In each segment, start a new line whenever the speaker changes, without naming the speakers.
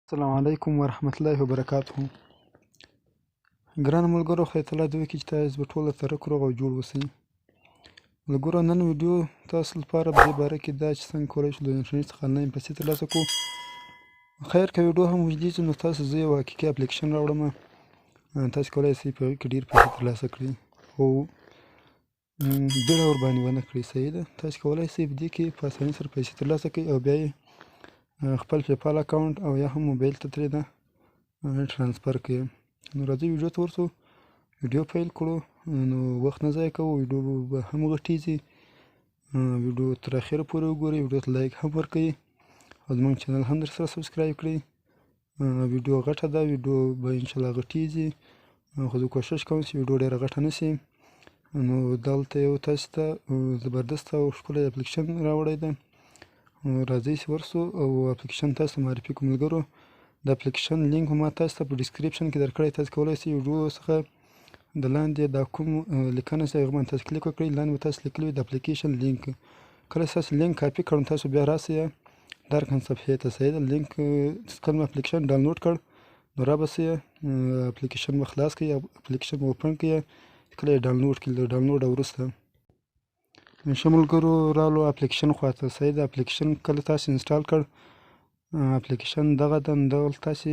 السلام علیکم ورحمت الله وبرکاته. ګرانو ملګرو، خدای تعالی دې وکړي چې تاسو به ټول ترک روغ او جوړ اوسئ. ملګرو، نن ویډیو تاسو لپاره په دې باره کې ده چې څنګه کولی شو د انټرنیټ څخه انلاین پیسې ترلاسه کړو. خیر که ویډیو هم اوږدېږي نو تاسو زه یو حقیقي اپلیکیشن راوړم، تاسو کولی شئ په هغې کې ډېر پیسې ترلاسه کړئ خو بیړه ورباندې ونه کړئ. صحیح ده، تاسو کولی شئ په دې کې په اسانۍ سره پیسې ترلاسه کړئ او بیا یې خپل PayPal account او یا هم موبایل ته ترې ده transfer کړئ. نو راځئ ویډیو ته ورسو، ویډیو پیل کړو. نو وخت نه ضایع کوو، ویډیو به هم غټېږي. ویډیو تر اخره پورې وګورئ، ویډیو ته like هم ورکړئ او زموږ channel هم درسره subscribe کړئ. ویډیو غټه ده، ویډیو به انشاءالله غټېږي، خو زه کوشش کوم چې ویډیو ډېره غټه نه شي. نو دلته یو تاسو ته زبردست او ښکلی اپلیکیشن راوړی دی. راځئ چې ورسو او اپلیکیشن تاسو ته معرفي کړو. ملګرو، د اپلیکیشن لینک ما تاسو ته په description کې درکړی، تاسو کولی شئ ویډیو څخه د لاندې دا کوم لیکنه چې هغه باندې تاسو کلیک وکړئ، لاندې به تاسو لیکلي وي د اپلیکیشن لینک. کله چې تاسو لینک کاپي کړ نو تاسو بیا راسئ دا رقم صفحې ته. صحیح ده، لینک کله مې اپلیکیشن download کړ نو را به سئ اپلیکیشن به خلاص کړئ، اپلیکیشن به open کړئ. کله یې download کړئ، له download وروسته ښه ملګرو رالو اپلیکیشن خواته. صحیح ده، اپلیکیشن کله تاسو install کړ، اپلیکیشن دغه ده، نو دغه تاسې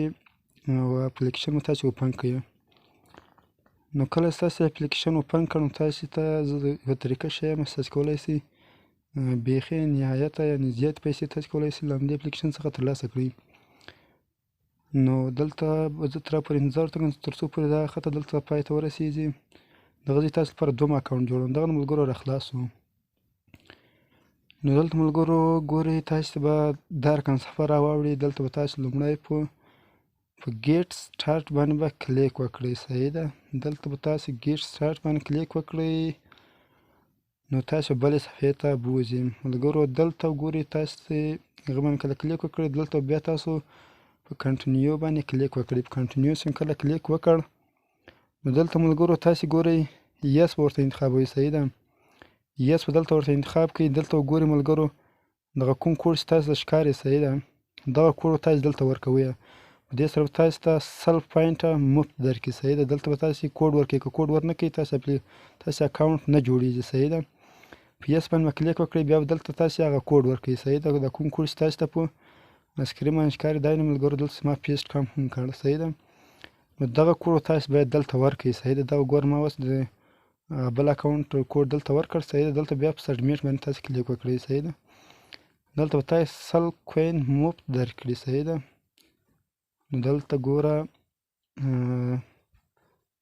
اپلیکیشن به تاسې open کړئ. نو کله چې تاسې اپلیکیشن open کړ نو تاسې ته زه یوه طریقه ښیم چې تاسې کولی شئ بیخي نهایته یعنې زیاتې پیسې تاسې کولی شئ له همدې اپلیکیشن څخه ترلاسه کړئ. نو دلته به زه تر پورې انتظار ورته کوم تر څو پورې دا خطه دلته پای ته ورسېږي. دغه زه تاسو لپاره دوم account جوړوم. دغه ملګرو را خلاص شو. نو دلته ملګرو ګورئ تاسو به دا رقم صفحه راواوړي. دلته به تاسو لومړی په get start باندې به کلیک وکړئ. صحیح ده، دلته به تاسو get start باندې کلیک وکړئ نو تاسو بلې صفحې ته بوځي. ملګرو دلته ګورئ تاسو هغه باندې کله کلیک وکړئ، دلته بیا تاسو په continue باندې کلیک وکړئ. په continue سم کله کلیک وکړ نو دلته ملګرو تاسو ګورئ yes به ورته انتخابوئ. صحیح ده، yes به دلته ورته انتخاب کړئ. دلته وګورئ ملګرو دغه کوم کوډ چې تاسو ته ښکاري، صحیح ده، دغه کوډ تاسو دلته ورکوئ. په دې سره به تاسو ته 100 پوینټه مفت درکړي. صحیح ده، دلته به تاسو کوډ ورکړئ، که کوډ ورنه کړئ تاسو account نه جوړېږي. صحیح ده، په yes باندې به کلیک وکړئ، بیا به دلته تاسو هغه کوډ ورکړئ. صحیح ده، دا کوم کوډ چې تاسو ته په screen باندې ښکاري دا یې ملګرو دلته ما paste کم هم کړ. صحیح ده، نو دغه کوډ تاسو باید دلته ورکړئ. صحیح ده، دغه ګوره ما اوس د بل account کوډ دلته ورکړ. صحیح ده، دلته بیا په submit باندې تاسو کلیک وکړئ. صحیح ده، دلته به تاسو 100 coin مفت درکړي. صحیح ده، نو دلته ګوره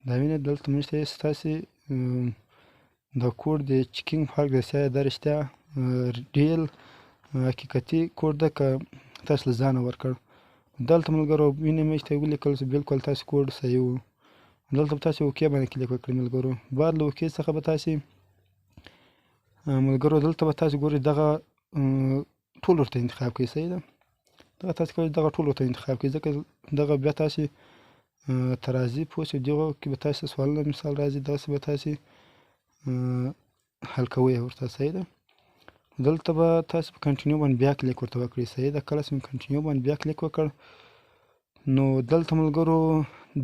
دا وینئ دلته موږ ته ستاسې د کوډ د checking فرق دی. دا رښتیا real حقیقتي کوډ ده که تاسو له ځانه ورکړ. دلته ملګرو وینئ موږ ته ولیکل چې بلکل تاسو کوډ صحیح و. دلته به تاسو okay باندې کلیک وکړئ ملګرو. بعد له okay څخه به تاسې ملګرو دلته به تاسو ګورئ دغه ټول ورته انتخاب کړئ. صحیح ده، دغه تاسو کولی دغه ټول ورته انتخاب کړئ، ځکه دغه بیا تاسې ته راځي پوه شئ. دغو کې به تاسو سوالونه مثال راځي، دغسې به تاسې حل کوئ ورته. صحیح ده، دلته به تاسو په continue باندې بیا کلیک ورته وکړئ. صحیح ده، کله چې مې continue باندې بیا کلیک وکړ نو دلته ملګرو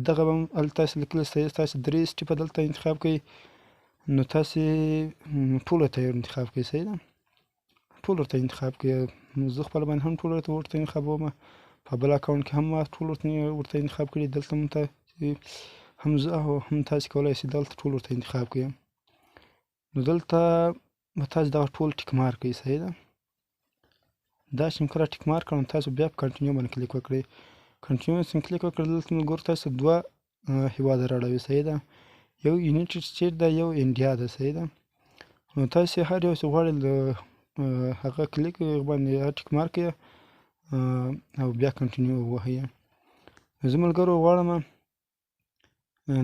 دغه به هم هلته تاسې لیکلي. صحیح، تاسې درې step ه دلته انتخاب کړئ نو تاسې ټول ورته انتخاب کړئ. صحیح ده، ټول ورته انتخاب کړئ. زه خپله باندې هم ټول ورته انتخابوم، په بل account کې هم ما ټول ورته انتخاب کړي. دلته هم هم زه او هم تاسې کولی شئ دلته ټول ورته انتخاب کړئ. نو دلته به تاسو دغه ټول tick mark کړئ. صحیح ده، دا چې کله tick mark کړم تاسو بیا په continue باندې کلیک وکړئ. continue چې کلیک وکړئ دلته ملګرو تاسو دوه هېواده راړوي. صحیح ده، یو United State ده، یو انډیا ده. صحیح ده، نو تاسو هر یو چې غواړئ له هغه کلیک باندې tick mark کړئ او بیا continue ووهئ. زه ملګرو غواړم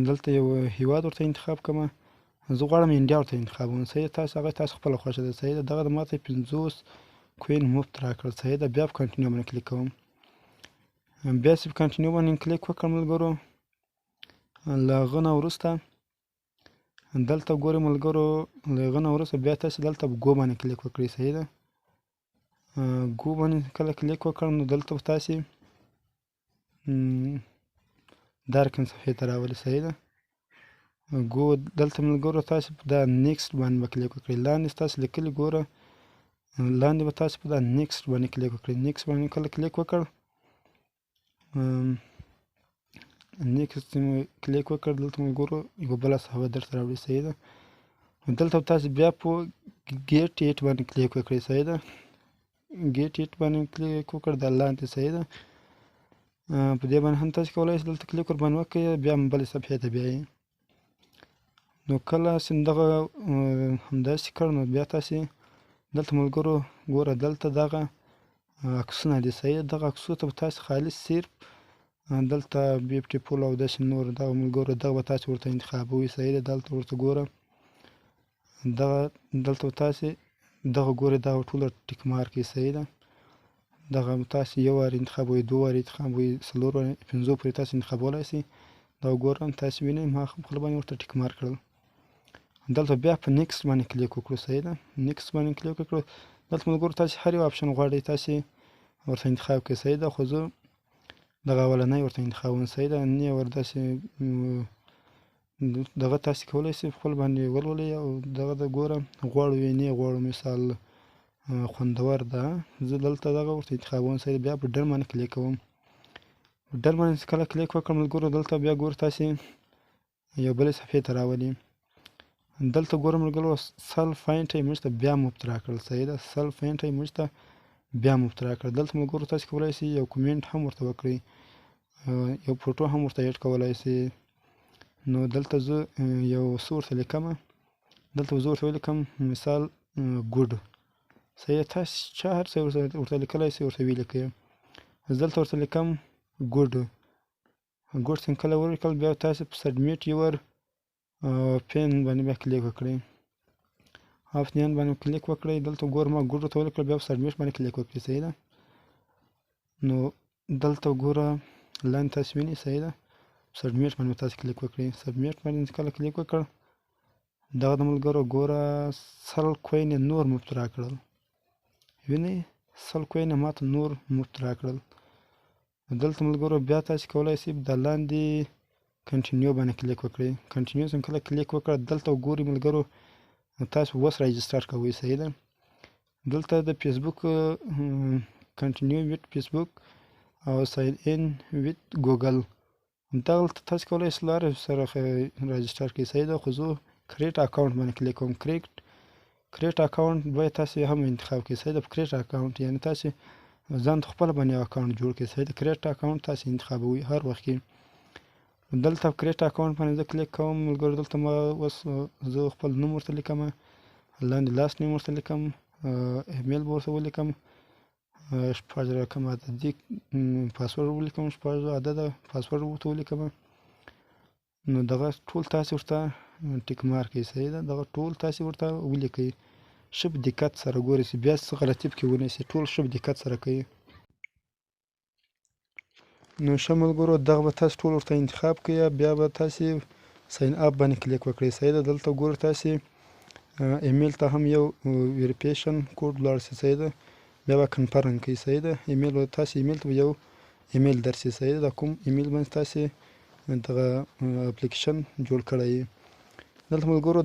دلته یو هېواد ورته انتخاب کړم، زه غواړم انډیا ورته انتخاب کړم. صحیح ده، تاسو هغه تاسو خپله خوښه ده. صحیح ده، دغه د ما ته 50 coin مفت راکړ. صحیح ده، بیا په continue باندې کلیک کوم. بیا چې په continue باندې کلیک وکړم ملګرو، له هغه نه وروسته دلته ګورئ ملګرو، له هغه نه وروسته بیا تاسو دلته په go باندې کلیک وکړئ. صحیح ده، go باندې کله کلیک وکړم نو دلته به تاسې دا رقم صفحې ته راولي، صحیح ده. ګو دلته ملګرو تاسې په دا next باندې به کلیک وکړئ. لاندې ستاسې لیکلي ګوره، لاندې به تاسې په دا next باندې کلیک وکړئ. next باندې کله کلیک وکړ، next مو کلیک وکړ، دلته ملګرو یوه بله صفحه درته راوړي، صحیح ده. دلته تاسې بیا په get it باندې کلیک وکړئ، صحیح ده. get it باندې کلیک وکړ، دا لاندې، صحیح ده. په دې باندې هم تاسې کولی شئ دلته کلیک ورباندې وکړئ، بیا بلې صفحې ته بیایي. نو کله چې دغه همداسې کړ، نو بیا تاسې دلته ملګرو ګوره دلته دغه عکسونه دي، صحیح ده. دغه عکسو ته به تاسې خالص صرف دلته beautiful او داسې نور دغه ملګرو دغه به تاسې ورته انتخابوئ، صحیح ده. دلته ورته ګوره دغه دلته به تاسې دغه ګورئ، دغه ټوله tick mark کړئ، صحیح ده. دغه تاسې یو وار انتخابوئ، دوه وارې انتخابوئ، څلور وارې، پنځو پورې تاسې انتخابولی شئ. دغه ګورم تاسې وینئ ما خپل باندې ورته tick mark کړل. دلته بیا په next باندې کلیک وکړو، صحیح ده. next باندې کلیک وکړو، دلته ملګرو تاسې هر یو option غواړئ تاسې ورته انتخاب کړئ، صحیح ده. خو زه دغه اولنی ورته انتخابوم، صحیح ده. نه ور داسې دغه تاسې کولی شئ خپل باندې ولولئ او دغه د ګوره غواړو یې نه غواړو، مثال خوندور ده، زه دلته دغه ورته انتخابوم، صحیح ده. بیا په done باندې کلیک کوم. په done باندې کله کلیک وکړم ملګرو، دلته بیا ګوره تاسې یو بلې صفحې ته راولي. دلته ګوره ملګرو 100 point یې موږ ته بیا مفت راکړل، صحیح ده. 100 point یې موږ ته بیا مفت راکړل. دلته ملګرو تاسې کولی شئ یو comment هم ورته وکړئ، یو photo هم ورته add کولی شئ. نو دلته زه یو څه ورته لیکم، دلته زه ورته ولیکم مثال good، صحیح ده. تاسې چا هر څه ورته لیکلی شئ ورته ولیکئ. زه دلته ورته لیکم good. good څنګه کله ولیکل، بیا تاسې په submit your opinion باندې بیا کلیک وکړئ. opinion باندې کلیک وکړئ، دلته ګوره ما good ورته ولیکل، بیا په submit باندې کلیک وکړئ، صحیح ده. نو دلته ګوره لاندې تاسې وینئ، صحیح ده. submit باندې تاسې کلیک وکړئ. submit باندې کله کلیک وکړ، دغه د ملګرو ګوره 100 coin یې نور مفت راکړل، وینئ 100 coin یې ماته نور مفت راکړل. دلته ملګرو بیا تاسې کولی شئ د لاندې continue باندې کلیک وکړئ. continue څنګه کله کلیک وکړه، دلته وګورئ ملګرو تاسو اوس register کوئ، صحیح ده. دلته د فیسبوک continue with Facebook او sign in with Google، دلته تاسو کولی شئ لارې سره register کړئ، صحیح ده. خو زه create account باندې کلیک کوم. create account باید تاسې هم انتخاب کړئ، صحیح ده. په create account یعنې تاسې ځان ته خپله باندې یو account جوړ کړئ، صحیح ده. create account تاسې انتخابوئ هر وخت کې. دلته create account باندې زه کلیک کوم ملګرو. دلته ما اوس زه خپل نوم ورته لیکم، لاندې last name ورته لیکم، ایمیل به ورته ولیکم، شپږ رقم عددي پاسورډ ولیکم، شپږ عدده پاسورډ ورته ولیکم. نو دغه ټول تاسې ورته tick mark کړئ، صحیح ده. دغه ټول تاسې ورته ولیکئ، ښه په دقت سره ګورئ چې بیا څه غلطي پکې ونه شي، ټول ښه په دقت سره کوئ. نو ښه ملګرو دغه به تاسې ټول ورته انتخاب کړئ، بیا به تاسې sign up باندې کلیک وکړئ، صحیح ده. دلته ګورئ تاسې ایمیل ته هم یو verification code ولاړ شي، صحیح ده. بیا به confirm کړئ، صحیح ده. ایمیل به تاسې ایمیل ته به یو ایمیل درشي، صحیح ده. دا کوم ایمیل باندې تاسې دغه اپلیکیشن جوړ کړی. دلته ملګرو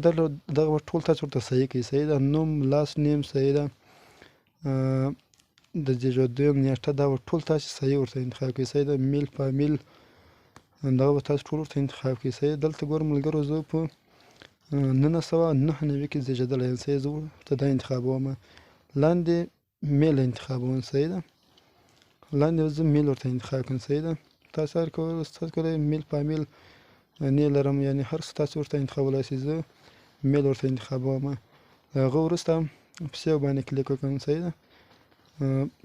دغه به ټول تاسې ورته صحیح کړئ، صحیح ده. نوم، last name، صحیح ده، د زیږېدو نیټه، دا به ټول تاسې صحیح ورته انتخاب کړئ، صحیح ده. male female دغه به تاسې ټول ورته انتخاب کړئ، صحیح ده. دلته ګورم ملګرو زه په 1999 کې زیږېدلی یم، صحیح، زه ورته دا انتخابوم. لاندې male انتخابوم، صحیح ده. لاندې زه male ورته انتخاب کړم، صحیح ده. تاسو هر تاسو کولی male female نه لرم، یعنې هر څه تاسو ورته انتخابولی شئ. زه male ورته انتخابوم. هغه وروسته په save باندې کلیک وکړم، صحیح ده.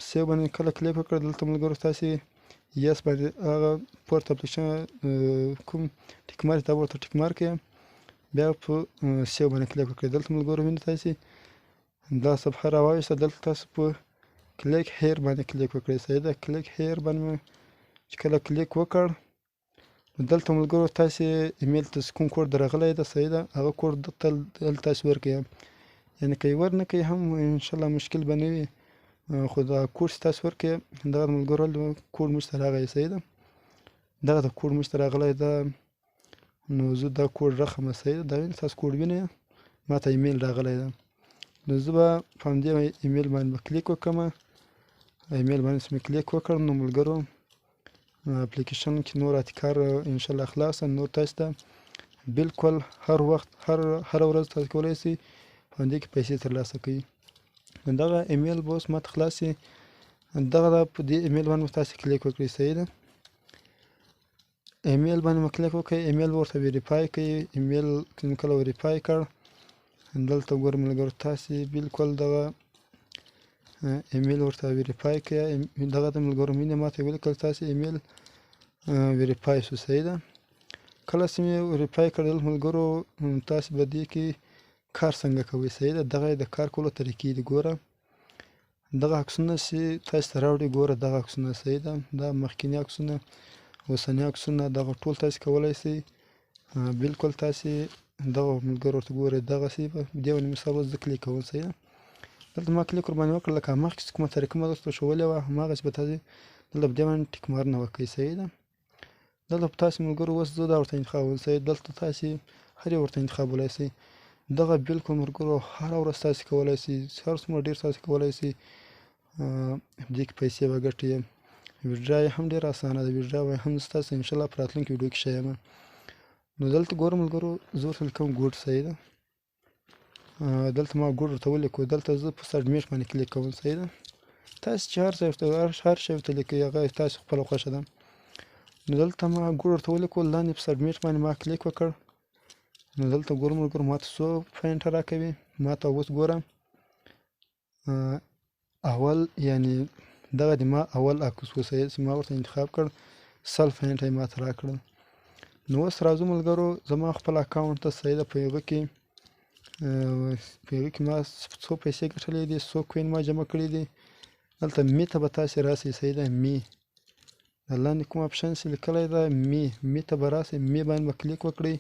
save باندې کله کلیک وکړ، دلته ملګرو تاسې yes باندې هغه پورته اپلیکیشن کوم tick mark دا ورته tick mark کړئ، بیا په save باندې کلیک وکړئ. دلته ملګرو وینئ تاسې دا صفحه راواویسته، دلته تاسو په click here باندې کلیک وکړئ، صحیح ده. click here باندې چې کله کلیک وکړ، دلته ملګرو تاسې ایمیل ته کوم کوډ درغلی ده، صحیح ده، هغه کوډ دلته تاسې ورکړئ، یعنې که یې ورنه کړئ هم انشاءالله مشکل به نه وي، خو دا کوډ چې تاسې ورکړئ دغه ملګرو کوډ موږ ته راغی، صحیح ده. دغه د کوډ موږ ته راغلی ده، نو زه دا کوډ رقم، صحیح ده. دا وینئ تاسو کوډ وینئ، ما ته ایمیل راغلی ده. نو زه به په همدې ایمیل باندې به کلیک وکړم. ایمیل باندې چې مې کلیک وکړ، نو ملګرو اپلیکیشن کې نور کار انشاءالله خلاص. نور تاسو ته بالکل هر وخت هره ورځ تاسو کولی شئ په همدې کې پیسې ترلاسه کړئ. دغه ایمیل به اوس ماته خلاص شي. دغه په دې ایمیل باندې به تاسو کلیک وکړئ، صحیح ده. ایمیل باندې مو کلیک وکړئ، ایمیل ورته verify کړئ. ایمیل کله verify کړ، دلته ګورئ ملګرو تاسې بالکل دغه ایمیل ورته verify کړئ. دغه د ملګرو مینې ماته ولیکل تاسې ایمیل verify شو، صحیح ده. کله چې مې verify کړل ملګرو، تاسې به دې کې کار څنګه کوئ، صحیح ده. دغه د کار کولو طریقې دي. ګوره دغه عکسونه چې تاسې ته راوړي، ګوره دغه عکسونه، صحیح ده. دا مخکیني عکسونه، اوسني عکسونه، دغه ټول تاسې کولی شئ بالکل تاسې دغه ملګرو ورته ګورئ. دغسې په دې باندې مثال اوس زه کلیک کوم، صحیح ده. دلته ما کلیک ورباندې وکړ، لکه مخکې چې کومه طریقه ما درته ښوولې وه هماغسې به تاسې دلته په دې باندې ټیک مارونه وکړئ، صحیح ده. دلته په تاسې ملګرو اوس زه دا ورته انتخابوم، صحیح. دلته تاسې هر یو ورته انتخابولی شئ. دغه بالکل ملګرو هره ورځ تاسې کولی شئ، هر څومره ډېر تاسې کولی شئ دې کې پیسې به ګټئ. withdraw یې هم ډېره اسانه ده، withdraw به هم ستاسو انشاءالله په راتلونکي ویډیو کې ښیم. نو دلته ګورم ملګرو زه ورته لیکم good، صحیح ده. دلته ما good ورته ولیکو. دلته زه په submit باندې کلیک کوم، صحیح ده. تاسې چې هر ځای ورته هر شی ورته لیکئ هغه تاسې خپله خوښه ده. نو دلته ما good ورته ولیکو، لاندې په submit باندې ما کلیک وکړ. نو دلته ګورم ملګرو ما ته څو point راکوي. ما ته اوس ګوره اول یعنی دغه د ما اول عکس و، صحیح، چې ما ورته انتخاب کړ 100 point یې ما ته راکړل. نو اوس راځو ملګرو زما خپل اکاونټ ته، صحیح ده. په هغه کې ما څو پیسې ګټلې دي، څو coin ما جمع کړي دي. دلته me ته به تاسې راسئ، صحیح ده. me دا لاندې کوم option چې لیکلی ده me ته به راسئ، me باندې به کلیک وکړئ.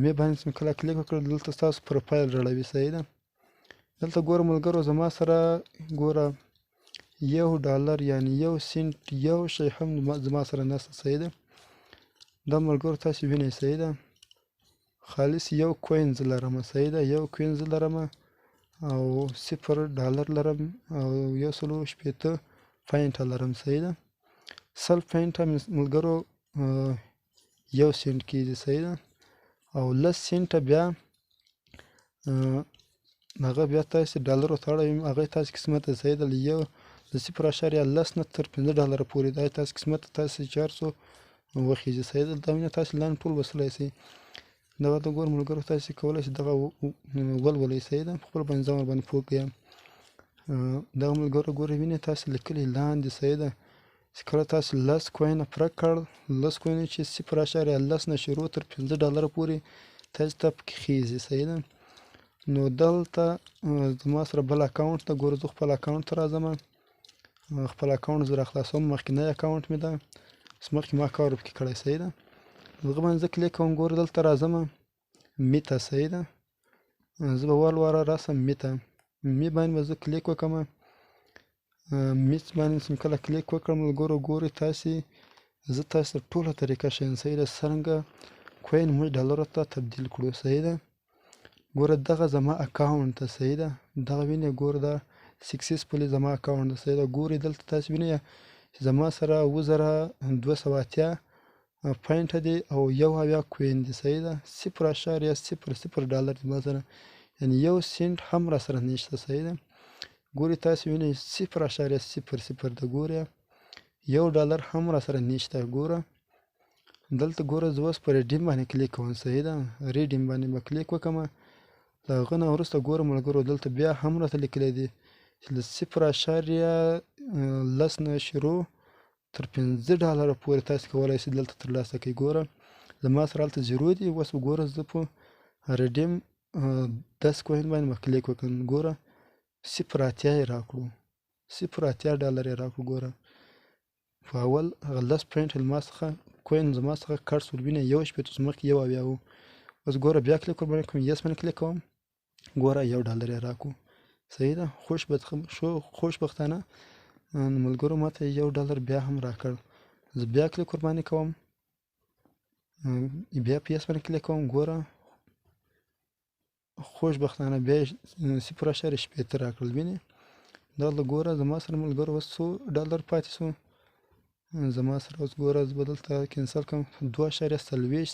me باندې چې کله کلیک وکړ، دلته ستاسو پروفایل راړوي، صحیح ده. دلته ګوره ملګرو زما سره ګوره $1 یعنی 1 سنټ یو شی هم زما سره نشته، صحیح ده. دا ملګرو تاسې وینئ، صحیح ده. خالص یو coin زه لرم، صحیح ده. یو coin زه لرم او $0 لرم او 160 point لرم، صحیح ده. 100 point ملګرو 1 سنټ کېږي، صحیح ده. او 10 سنټه بیا هغه بیا تاسې ډالرو ته اړوي، هغه تاسې قسمت ده، صحیح ده. له یو د 0.10 نه تر $5 پورې دا تاسې قسمت ده، تاسې چې هر څو وخیژي، صحیح ده. دا وینه تاسې لاندې ټول وصلی شئ. دغه ته ګور ملګرو تاسې کولی شئ دغه ولولئ، صحیح ده. په خپل باندې ځان ورباندې پوه کړئ. دغه ملګرو ګورئ وینئ تاسې لیکلي لاندې، صحیح ده، چې کله تاسې 10 coin ه پوره کړ، 10 coin چې 0.10 نه شروع تر $5 پورې تاسې ته پکې خیژي، صحیح ده. نو دلته زما سره بل اکاونټ ده، ګوره زه خپل اکاونټ ته راځم، خپل اکاونټ زه راخلاصوم. مخکینی اکاونټ مې ده، اوس مخکې ما کار پکې کړی، صحیح ده. هغه باندې زه کلیک کوم، ګوره دلته راځم me ته، صحیح ده. زه به وار واره راسم me ته، me باندې به زه کلیک وکړم. me باندې چې کله کلیک وکړم ملګرو ګورئ تاسې زه تاسې ته ټوله طریقه ښیم، صحیح ده، څرنګه coin موږ ډالرو ته تبدیل کړو، صحیح ده. ګوره دغه زما اکاونټ ده، صحیح ده. دغه وینئ، ګوره دا successfully زما اکاونټ ده، صحیح ده. ګورئ دلته تاسې وینئ چې زما سره 7280 point دی او 71 coin دی، صحیح ده. $0.00 دی ما سره، یعنی 1 سنټ هم را سره نشته، صحیح ده. ګورئ تاسې وینئ 0.00 ده، ګوره $1 هم را سره نشته. ګوره دلته ګوره زه اوس په redeem باندې کلیک کوم، صحیح ده. redeem باندې به کلیک وکړم. له هغه نه وروسته ګوره ملګرو دلته بیا هم راته لیکلی دی چې له 0.10 نه شروع تر $5 پورې تاسې کولی شئ دلته ترلاسه کړئ. ګوره زما سره هلته zero دي، اوس به ګوره زه په redeem 10 coin باندې به کلیک وکړم. ګوره 0.80 یې راکړو، $0.80 یې راکړو. ګوره په اول هغه 10 point له ما څخه coin زما څخه کټ شول، وینئ 61 اوس مخکې 71 و. اوس ګوره بیا کلیک ورباندې کوم، yes باندې کلیک کوم، ګوره $1 یې راکړو، صحیح ده. خوشبختانه ملګرو ما ته $1 بیا هم راکړ. زه بیا کلیک ورباندې کوم، بیا په yes باندې کلیک کوم. ګوره خوشبختانه بیا یې 0.60 راکړل. وینې دلته ګوره زما سره ملګرو اوس څو ډالر پاتې سو. زما سره اوس ګوره زه به دلته cancel کړم، 2.40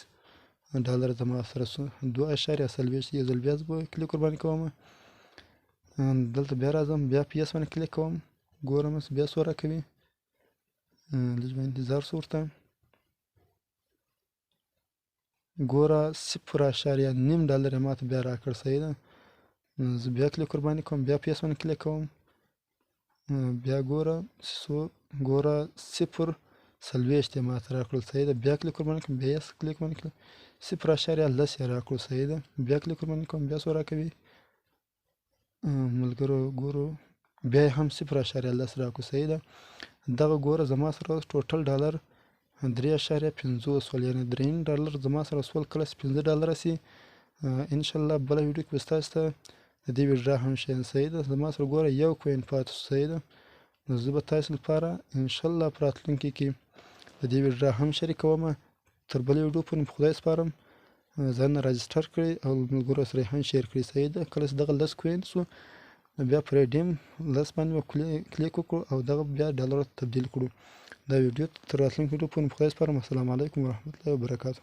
ډالر زما سره سو، 2.40. یو ځل بیا زه به کلیک ورباندې کوم، دلته بیا راځم، بیا په yes باندې کلیک کوم، ګورم چې بیا څو راکوي. لږ به انتظار سو ورته. ګوره 0.5 ډالر یې ماته بیا راکړ. صحیح ده، زه بیا کلیک ورباندې کوم، بیا په yes باندې کلیک کوم، بیا ګوره څو، ګوره 0.40 یې ماته راکړل. صحیح ده، بیا کلیک ورباندې کوم، بیا yes کلیک باندې کړم، 0.10 یې راکړو. صحیح ده، بیا کلیک ورباندې کوم، بیا څو راکوي ملګرو؟ ګورو بیا یې هم 0.10 راکړو. صحیح ده، دغه ګوره زما سره اوس total ډالر 3.50 سول، یعنې 3.5 ډالر زما سره سول. کله چې 5 ډالره سي انشاءالله بله ویډیو کې به ستاسو ته د دې withdraw هم ښیم. صحیح ده، زما سره ګوره یو coin پاتې شو. صحیح ده، نو زه به تاسو لپاره انشاءالله په راتلونکي کې د دې withdraw هم شریکوم. تر بلې ویډیو پورې په خدای سپارم. ځان register کړئ او ملګرو سره هم share کړئ. صحیح ده، کله چې دغه 10 coin سو نو بیا پر redeem 10 باندې به کلیک وکړو او دغه بیا ډالر ته تبدیل کړو. دا ویډیو تر راتلونکي ویډیو پورې په خدای سپارم. السلام علیکم ورحمت الله وبرکاته.